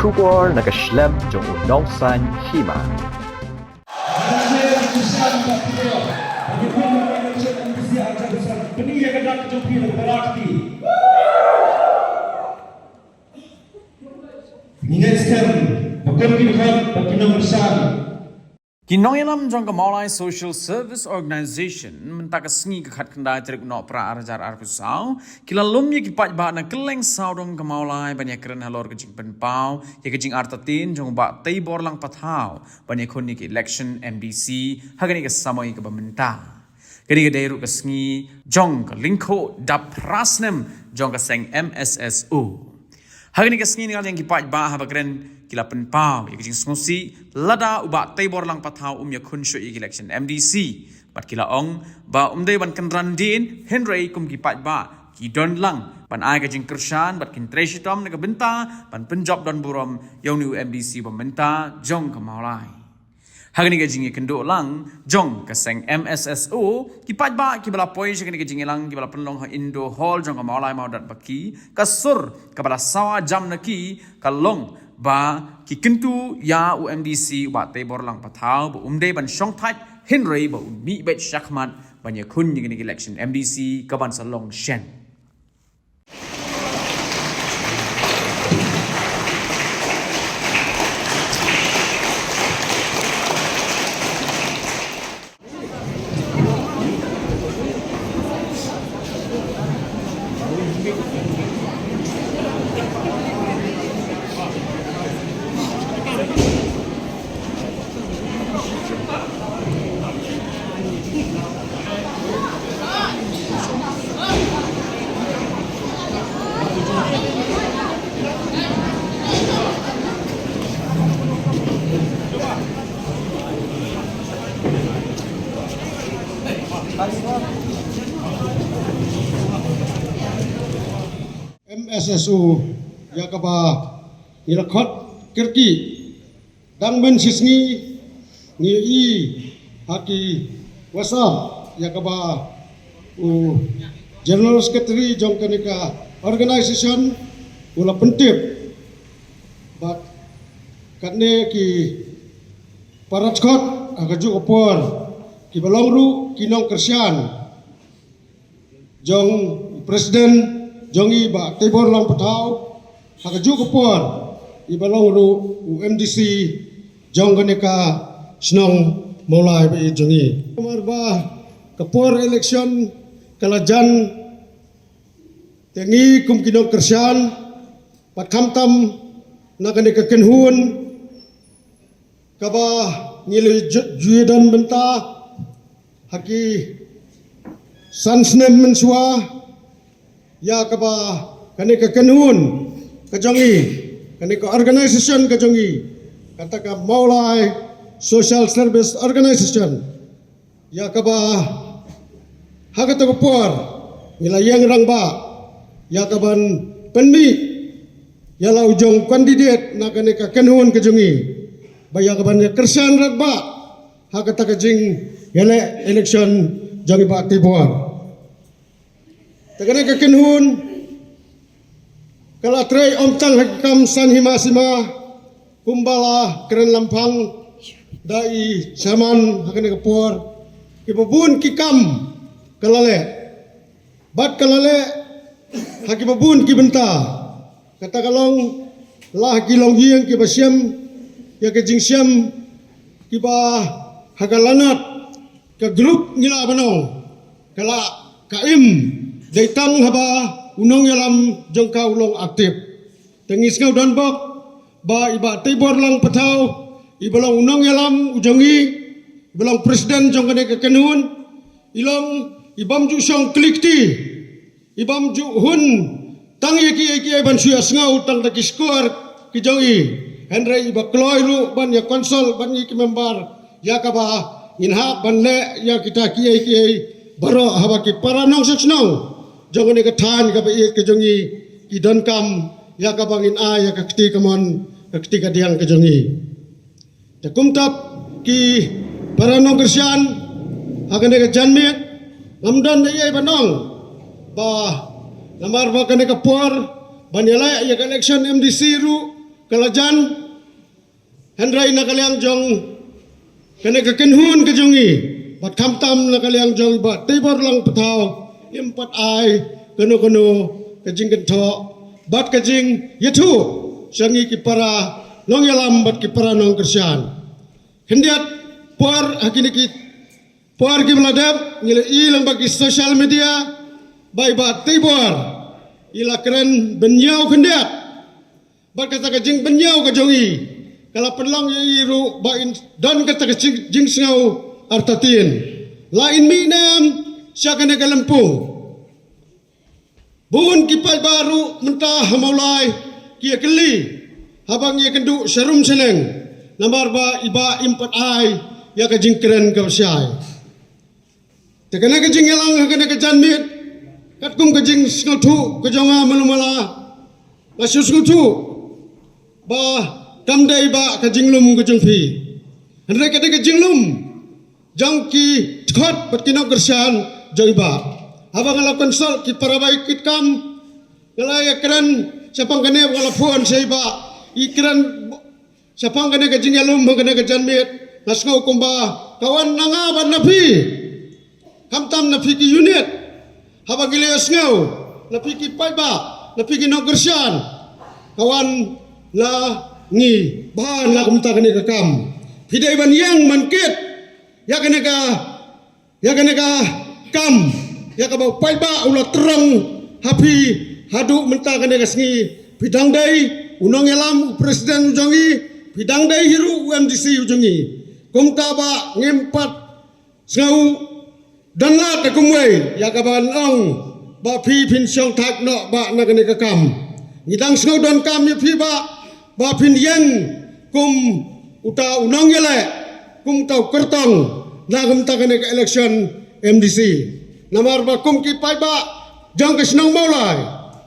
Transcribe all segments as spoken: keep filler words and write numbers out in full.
Khubor na ka shlem jong u Nongsaiñ Hima. Ki nongïalam jong ka Mawlai Social Service Organization mynta ka sngi ka khatkhyndai tarik u Nohprah ar hajar arphew saw ki la lum ïa ki paidbah na kylleng sawdong ka Mawlai ban ïakren halor ka jingpynpaw ïa ka jingartatien jong u Bah Teibor Langpathaw ban ïakhun ïa ka election M D C ha kane ka samoi kaba mynta. Kane ka dei ruh ka sngi jong ka lyngkhuh dap phra snem jong ka seng M S S O. Ha kane ka sngi, na ka liang ki paidbah haba kren ki la pynpaw ïa ka jingsngewsih lada u Bah Teibor Langpathaw um ïakhun shuh ïa ka election M D C. Bad ki la ong ba um dei ban kynran dien, hynrei kum ki paidbah ki don lang ban ai ka jingkyrshan bad kin trei shitom na ka bynta ban pynjop don burom ïa une u M D C ba mynta jong ka Mawlai. Ha kane ka jingïakynduh lang jong ka seng M S S O, ki paidbah kiba la poi sha kane ka jingïalang kiba la pynlong ha Indo Hall jong ka Mawlai Mawdatbaki, ka sur kaba la sawa jam na ki ka long ba ki kyntu ïa u M D C u Bah Teibor Langpathaw ba um dei ban shong thait, hynrei ba un mih beit shakhmat ban ïakhun ïa kane ka election M D C kaban sa long shen. M S S O, ïa kaba ngi la khot kyrkieh. Dang mynshisngi ngi ïohi ha ki WhatsApp ïa kaba u General Secretary jong kane ka organization u la pyntip ba katne ki para dkhot ha kajuh ka por kiba long ruh ki nongkyrshan jong u President jong ngi Bah Teibor Langpathaw, ha kajuh ka por iba long ruh u M D C jong kane ka shnong Mawlai ba ïeit jong ngi. Namar ba ka por election ka la jan, te ngi kum ki nongkyrshan bad khamtam na kane ka kynhun kaba ngi la ju-, ju ïadon bynta ha ki san snem mynshuwa, ïa kaba kane ka kynhun ka jong ngi, kane ka organization ka jong ngi, kata ka Mawlai Social Service Organization, ïa kaba ha kata ka por ngi la ïeng rangbah ïa kaban pynmih ïa la u jong candidate na kane ka kynhun ka jong ngi, ba ïa kaban ïa kyrshan rangbah ha kata ka jingïaleh election jong i Bah Teibor. Te kane ka kynhun ka la trei ym tang ha ki kam san hima sima, kumba la kren lamphang da i chairman ha kane ka por, kiba bun ki kam ka la leh bad ka la leh ha kiba bun ki bynta. Kata ka long la ha ki longïing kiba shem ïa ka jingshem, kiba ha ka lanot ka group ngi lah ban ong ka lah ka im dei tang haba u nongïalam jong ka u long active. Te ngi sngew donbok ba i Bah Teibor Langpathaw iba long u nongïalam u jong ngi, iba long president jong kane ka kynhun, i long i bym ju shong kli kti, i bym ju hun tang ïa kiei kiei ban shu ïa sngew tang da ki shkor ki jong i, hynrei iba kloi ruh ban ïa consult bad ngi ki member ïa kaba ngin hap ban leh ïa kita kiei kiei baroh haba ki para nongshong shnong jong kane ka thaiñ kaba ïeit ka jong ngi ki donkam ïa kaba ngin ai ïa ka kti kamon ka kti kadiang ka jong ngi. Te kumta ki para nongkyrshan ha kane ka janmiet, ngam don ei ei ban ong ba namar ba kane ka por ban ïaleh ïa ka election M D C ruh ka la jan, hynrei na ka liang jong kane ka kynhun ka jong i, bad khamtam na ka liang jong i Bah Teibor Langpathaw, im pat ai kano kano ka jingkynthoh bad ka jingïathuh sha ngi ki para nongïalam bad ki para nongkyrshan. Khyndiat por ha kine ki por kiba la dep ngi la i lyngba ki social media ba i Bah Teibor i la kren bynñiaw khyndiat. Bad kata ka jingbynñiaw ka jong i ka la pynlong ïa i ruh ba in don kata ka jing- jingsngew artatien. La in mih ne em sha kane ka lympung. Bun ki paidbah ruh mynta ha Mawlai ki ïakylli haba ngi ïakynduh sharum shaneng, namar ba i Bah im pat ai ïa ka jingkren kaba shai. Te kane ka jingïalang ha kane ka janmiet, katkum ka jingsngewthuh ka jong nga malu mala, nga shu sngewthuh ba kam dei ba ka jinglum ka jong phi, hynrei ka dei ka jinglum jong ki dkhot bad ki nongkyrshan jong i Bah. Haba nga la consult ki para bai kit kam, nga la ïakren shaphang kane, nga la phone sha i Bah, i kren shaphang kane ka jingïalum ha kane ka janmiet, nga sngew kumba ka wan na nga bad na phi. Khamtam na phi ki unit, haba ngi la ïohsngew na phi ki paidbah, na phi ki nongkyrshan, ka wan na ngi ba na kumta kane ka kam. Phi dei ban ïeng ban kit ïa kane ka, ïa kane ka kam, ïa kaba u paidbah u la tyrong ha phi haduh mynta kane ka sngi. Phi dang dei u nongïalam, u president u jong i, phi dang dei hi ruh u M D C u jong i. Kumta Bah ngim pat sngew don lad da kumwei ïa kaba ngan ong ba phi phin shong thait noh Bah na kane ka kam. Ngi dang sngew donkam ïa phi Bah ba phin ïeng kum uta u nongïaleh, kum uta u kyrtong na kumta kane ka election M D C. Namar ba kum ki paidbah jong ka shnong Mawlai,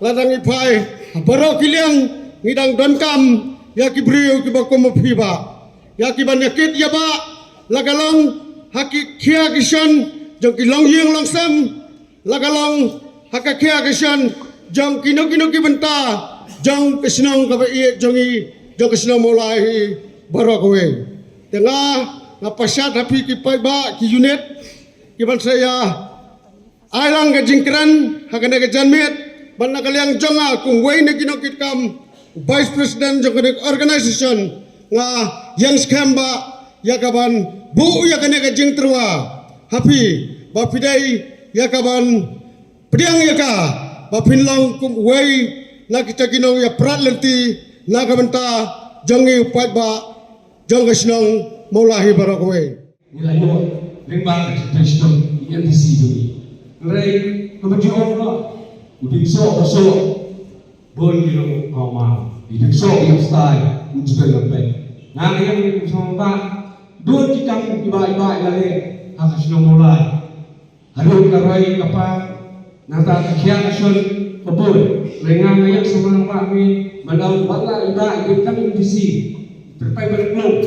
lada ngi phai ha baroh ki liang ngi dang donkam ïa ki briew kiba kum ma phi Bah, ïa ki ban ïakit ïa Bah, la ka long ha ki khia ki shan jong ki longïing longsem, la ka long ha ka khia ka shan jong kino kino ki bynta jong ka shnong kaba ïeit jong i, jong ka shnong Mawlai hi baroh kawei. Te nga, nga pashat ha phi ki paidbah ki unit ki ban sa ïa ai lang ka jingkren ha kane ka janmiet, bad na ka liang jong nga kum uwei na ki nongkitkam, vice president jong kane ka organisation, nga ïeng skhem Bah ïa ka ban buh ïa kane ka jingtyrwa ha phi ba phi dei ïa ka ban pdiang ïa ka ba phin long kum uwei na kita ki nongïaprat lynti na ka bynta jong ngi u paidbah jong ka shnong Mawlai hi baroh kawei. Ngi la ïoh lyngba ka jingtrei shitom i M D C jong ngi. Hynrei kaba ju ong noh, u dieng soh ka soh, bun ki long u kawma, u dieng soh u ïap stai, u ju dei lam peit. Nga nga ïeng ngi kum sngewbha, don ki kam kiba i Bah i la leh ha ka shnong Mawlai. Haduh ka roi ka par, nangta ka khia ka shon ka bun. Hynrei nga nga ïeng sngewbha Bah, ngi ban ong wat la i Bah i dei kam M D C, pyrpei ban klop.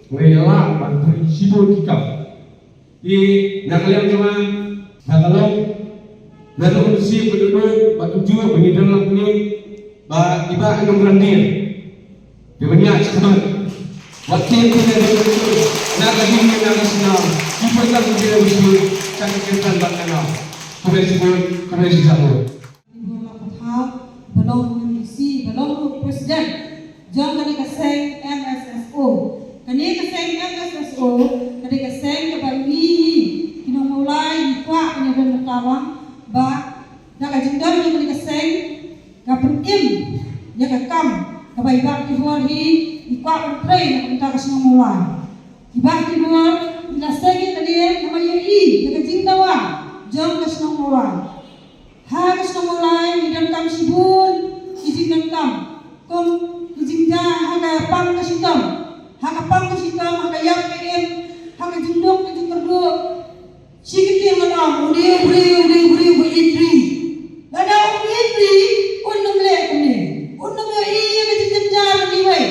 Hynrei la ban pyrshibun ki kam. Te na ka liang jong nga, na ka long, na ka long shisien ba dei ba tu ju ba ngi don lang kane, ba i Bah i nongkyndit. Te ban ïa shikmat. Wat tieng tieng na ka jingim na ka shnong. Ki pyrkhat ki jingim shisien, sa ka kyrdan bad ka nam. Khublei shibun, khublei shibun. Ba long M D C, ba long ruh president jong kane ka seng M S S O. Kane ka seng M S S O ka dei ka seng kaba ngi, ngi ki nong Mawlai ngi kwah ban ïadon bynta lang ba da ka jingdon jong kane ka seng ka pynim ïa ka kam kaba i Bah Teibor hi i kwah ban trei na ka bynta ka shnong Mawlai. I Bah Teibor i la seng ïa kane namar ïohi ïa ka jingdawa jong ka shnong Mawlai. Ha ka shnong Mawlai ngi donkam shibun ki jingdonkam, kum ki jingjia ha ka pang ka shitom, ha ka pang ka shitom, ha ka ïap ka im, ha ka jingduk ka jingkyrduh. Shi kyntien ngan ong, une u briew, une u briew ba ïeit ri. Lada um ïeit ri, un ym leh kumne. Un ym ïohi ïa ka jingjynjar jong kiwei.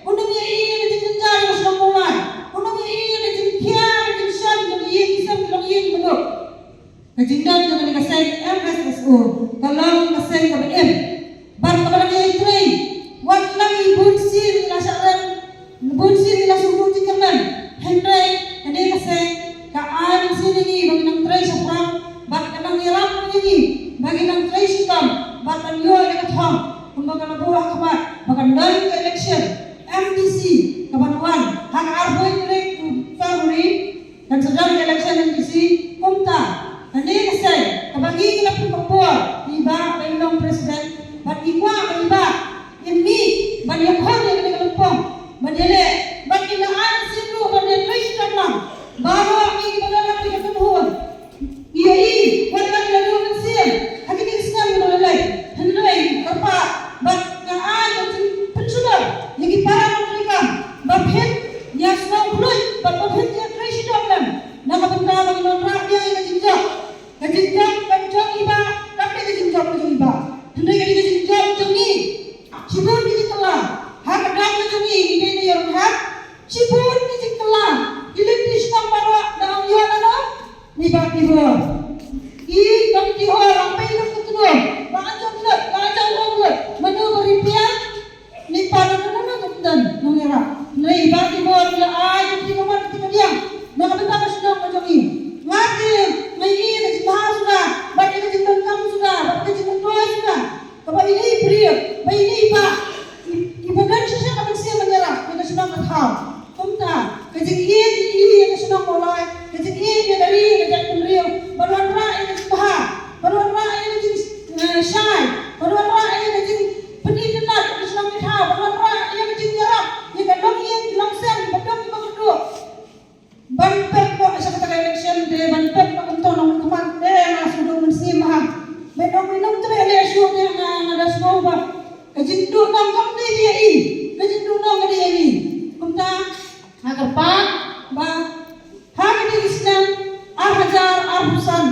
Un ym ïohi ïa ka jingjynjar jong ka shnong Mawlai. Un ym ïohi ïa ka jingkhia ka jingshan jong ki ïing ki sem ki longïing ba duk. Ka jingdon jong kane ka seng M S S O ka long ka seng kaba im bad kaba dang ïai trei. Wat la i bun sien Ba kan don ka election M D C kaban wan ha ka arphew tarik February, kan sa don ka election M D C. Kumta kane ka seng kaba ngi ngi la pynpaw ïa i Bah ba i long president, bad ngi kwah ba i Bah i mih ban ïakhun ïa kane ka lympung ban ïaleh, bad ngi la ai sien ruh ban ïatrei shitom lang. Baroh ngi kiba don ha kane ka kynhun ïa i, wat la ki la dei ban sien ha kine ki snem kiba la leit. Hynrei kyrpad bad nga ai ka jingpynshlur ïa ki para nongtrei kam ba phin ïa sngewkhluit bad ba phin ïa trei shitom lem na ka bynta ba ngin wanrah biang ïa ka jingjop, ka jingjop ka jong i Bah, ka dei ka jingjop ka jong i Bah. Hynrei ka dei ka jingjop jong ngi. Shibun ki jingkylla ha ka dang ka jong ngi, ngi dei na ïa rung hap. Shibun ki jingkylla, ki lynti shnong baroh da ong ïa lano. Ni Bah Tibor. I Bah Tibor, ong pei lut ka tnum, ba ajo lut, ba ajo ong lut, mano ba repair? Ni Bah, na mano ka tnum nong ïarap? Ni Bah Tibor, la ai ka tnum ka tnum ka diang na ka bynta ka shnong ka jong i. Nga te nga i na jingbha suda, ba ka jingdonkam suda, ba ka jingdonkam suda. Kaba ine i briew, ba ine i Bah, i, iba don shisha ka mynsiem ban ïarap ïa ka shnong ka thaw. Kumta ka jingïeit ïa ka shnong Mawlai, ka jingïeit ïa ka ri, ïa ka jaitbynriew, ban wanrah ïa ka jingbha, ban wanrah ïa ka jing, eh, shai, ban wanrah ïa ka jingpynitynnad ïa ka shnong ka thaw, ban wanrah ïa ka jingïarap ïa ka longïing, ki longsem, ki baduk, ki bakordor. Ban pep noh sha kata ka election te, ban pep noh kumto nongmihkhmat te, nga shu duh mynsiem bha. Ban ong ïa nongtrei leh shuh te, nga, nga da sngew ba ka jingduh nong kam dei ïa i, ka jingduh nong ka dei ïa i. Kumta nga kyrpad ba ha kine ki snem ar hajar arphew san,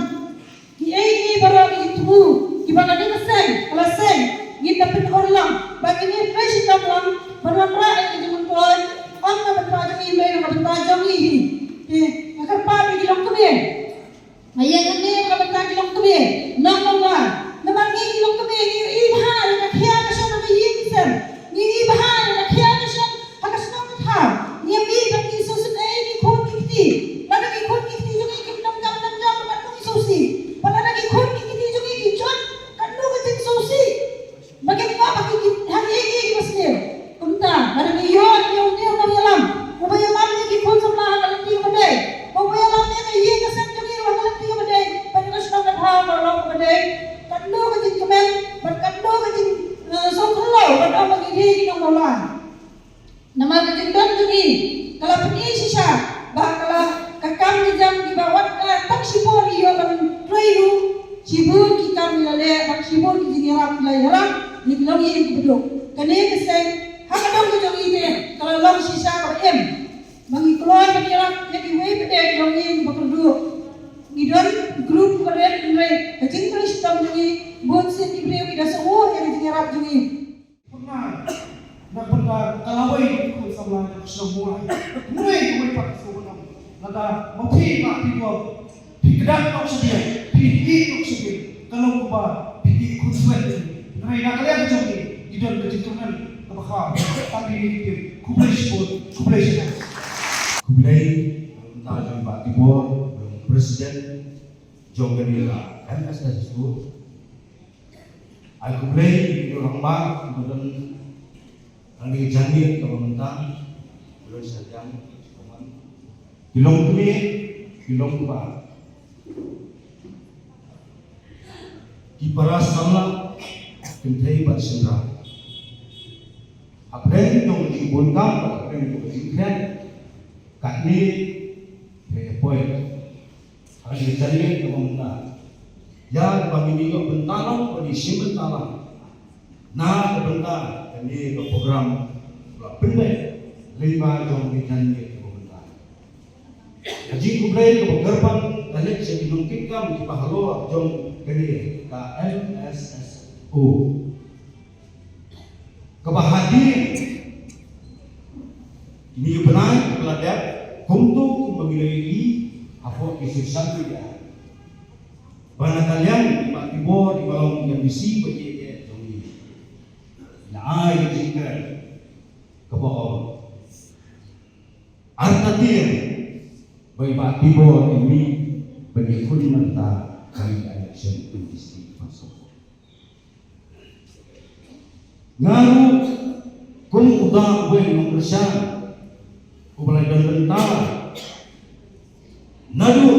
kiei kiei baroh ki jingthmu kiba kane ka seng ka la seng, ngin da pynurlong ba ngin ïa trei shitom lang ban wanrah ïa ka jingmyntoi, ym na ka bynta jong ngi, hynrei na ka bynta jong ngi hi. Te nga kyrpad ïa ki longkmie, nga ïeng hangne na ka bynta ki longkmie na Mawlai, namar ngi ki longkmie ngi ïohi bha ïa ka khia ka shong ha ka ïing ka sem, ngi ïohi bha ïa ka khia ka shong ha ka shnong ka thaw. Ngi ïohi ba ngi sngewsih ei ki khun ki kti, lada ki khun ki kti jong ngi kim donkam nang jam, ba ngi sngewsih. Ba lada ki khun ki kti jong ngi ki jot, katno ka jingsngewsih ba ki ngop ha ki, ha ki, ha ki, ha ki basniew. Kumta lada ngi ïoh ïa uwei u nongïalam uba ïalam ïa ki khun samla ha ka lynti kaba dei, uba ïalam ïa ka ïing ka sem jong ngi ruh ha ka lynti kaba dei, bad ïa ka shnong ka thaw ka long kaba dei, katno ka jingkmen bad katno ka jing, eh, sngewkhyndew ban ong ba ngi dei ki nong Mawlai. Namar ka jingdon jong ngi ka la pyni shisha ba ka la, ka kam ka jam kiba wat, eh, tang shipor ngi ïoh ban trei ruh, shibun ki kam ngi la leh bad shibun ki jingïarap ngi la ïarap ïa ki longïing kiba duk. Kane ka seng ha ka dong ka jong ngi te ka la long shisha kaba im ba ngi kloi ban ïarap ïa kiwei pat de ki longïing kiba kyrduh. Ngi don group kiba rit, hynrei ka jingtrei shitom jong ngi, bunsien ki briew ki da sngewthuh ïa ka jingïarap jong ngi. Pynban na ka bynta ka lawei ka khun samla ka shnong Mawlai. Hynrei kawei pat ka sngewbha lada ma phi Bah Tibor phi kdang noh sha biang, phi ïeh noh sha biang, ka long kumba phi ïeh khun swet. Hynrei na ka liang ka jong ngi, ngi don ka jingkyrmen kaba kha. Tang kine ki ktien, khublei shibun, khublei shibun. Khublei na ka bynta jong Bah Tibor, jong president jong kane ka M S S O. Ai khublei ïa u rangbah uba don hangne ka janmiet kaba mynta, u don shadien, ki longkmie, ki longkpa, ki para samla kynthei bad shynrang. Hapdeng jong ka jingbunkam bad hapdeng jong ka jingkren, katne ka poi ha ka jingkren kaba mynta. Ïa kaba ngin ïoh bynta lang, ba ngin shim bynta lang na ka bynta kane ka program ba la pynlong lyngba jong ka jingkren kaba mynta. Ka jingkhublei kaba kyrpang ka leit sha ki nongkitkam kiba halor jong kane ka M S S O. Kaba hadien kine ki bnai kiba la dep, kumto kumba ngi la ïohi hapoh ki social media, ba na ka liang i Bah Tibor iba long i M D C ba ïeit jong ngi, la ai ka jingkren kaba ong, artatien ba i Bah Tibor i mih ban ïakhun mynta ha ka election twenty twenty-four. Nga ruh kum uta uwei u nongkyrshan uba la don bynta naduh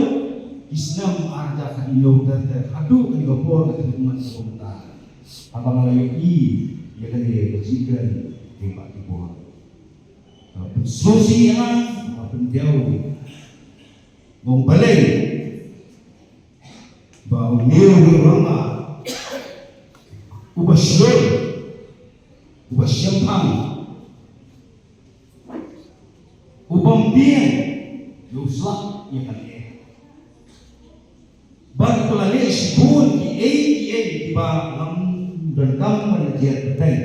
ki snem ar hajar khathynñiew ter ter haduh kane ka por ka khyllipmat kaba mynta. Haba nga la ïohi ïa kane ka jingkren kaba tibor, ka pynsngewsih ïa nga, ka pyndiaw. Nga ong balei ba une u rangbah uba shlur, uba shemphang, u bym tieng ïa u slap ïa ka lyer. Bad u la leh shibun kiei kiei kiba ngam donkam ban ïa kiar pateng.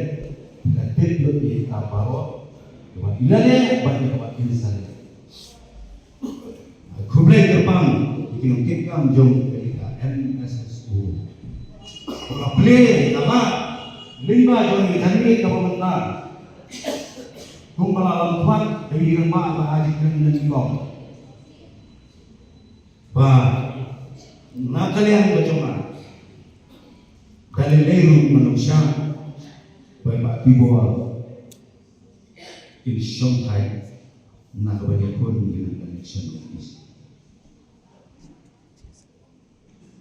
Ki la tip lut ïa kita baroh kiba i la leh bad ïa kaba kin sa leh. Khublei kyrpang ïa ki nongkitkam jong ka M S S O. Ka plie ka lad lyngba jong ka jingmut kaba mynta. Kumba la lam khmat da ki rangbah ba ha jingkren nyngkong. Ba na ka liang ka jong nga, da lei lei ruh nga nang shah ba i Bah Tibor in shong thait na kaba ïakhun ïa ka election office.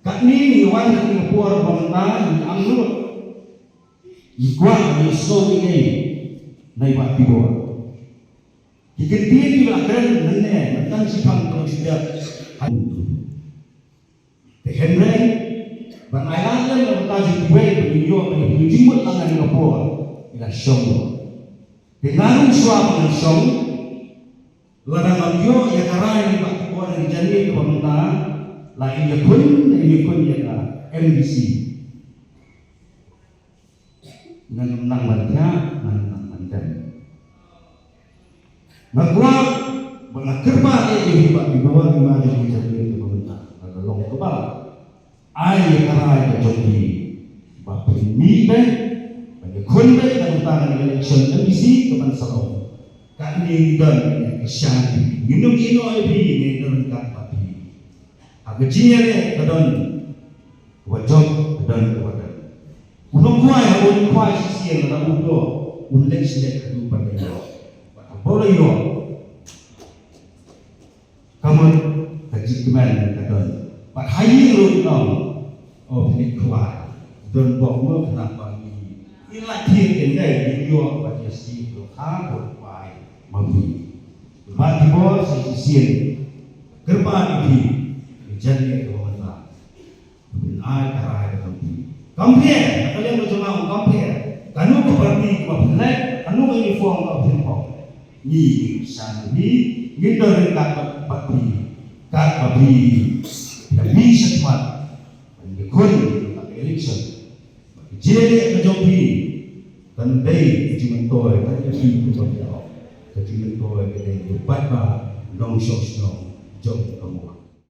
Katne ngi wan ha kane ka por ba mynta ngi angnud, ngi kwah ngi sngew ïa na i Bah Tibor. Ki kyntien kiba la kren mynne, mynta ngi shipang ka long shibit. Te hynrei ban ai lad lem na bynta jong kiwei ba ngin ïoh ban ïa pynjingmut lang ha kane ka por, ngi la shong. Te nga ruh shuwa ba ngan shong, lada ngam ïoh ïa ka rai na i Bah Tibor ha ka jingïakhun kaba mynta, la in ïakhun, la in ïakhun ïa ka M D C. Ngan ym nang ban thiah, ngan ym nang ban dem. Nga kwah ba nga kyrpad ïa i Bah Tibor, i ma jong ngi, jong ngi, kaba mynta, lada long kaba lah, ai ïa ka rai ka jong phi ba phin mih beit, ba phin khun beit na ka bynta ka election M D C kaban sa long. Katne ngi don ïa ka shan, ngin ym ïehnoh ïa phi, ngin ym ryngkat bad phi. Ha ka jingïaleh ka don kaba jop, ka don kaba don. U nongkhwai haba un khwai shisien lada u doh, un leit shlek haduh ban da ïoh. Bad haba u la ïoh, ka mut ka jingkmen ka don. Bad ha ïing ruh ngi ong, o phi leit khwai, don bok mo, khnang ba ngi, ngi la thied ïa ngi, ngi ïoh bad ïa shi dohkha dohpai ma phi. Bah Tibor, sa shisien kyrpad ïa phi, ïa ka jingïaleh kaba mynta. Phin ai ka rai ka jong phi. Kam pher, na ka liang ka jong nga kam pher. Kano ka party kaba phin leit, kano ka uniform kaba phin phong, ngi, ngi kyrshan ïa phi, ngin don ryngkat bad, bad phi. Katba phi, phi la mih shakhmat ban ïakhun ha ka election. Bad ka jingïaleh ka jong phi kan dei ka jingmyntoi, kan dei ka jingmyntoi, ka jingmyntoi ka dei ïa u paidbah, nongshong shnong jong ka Mawkyrwat.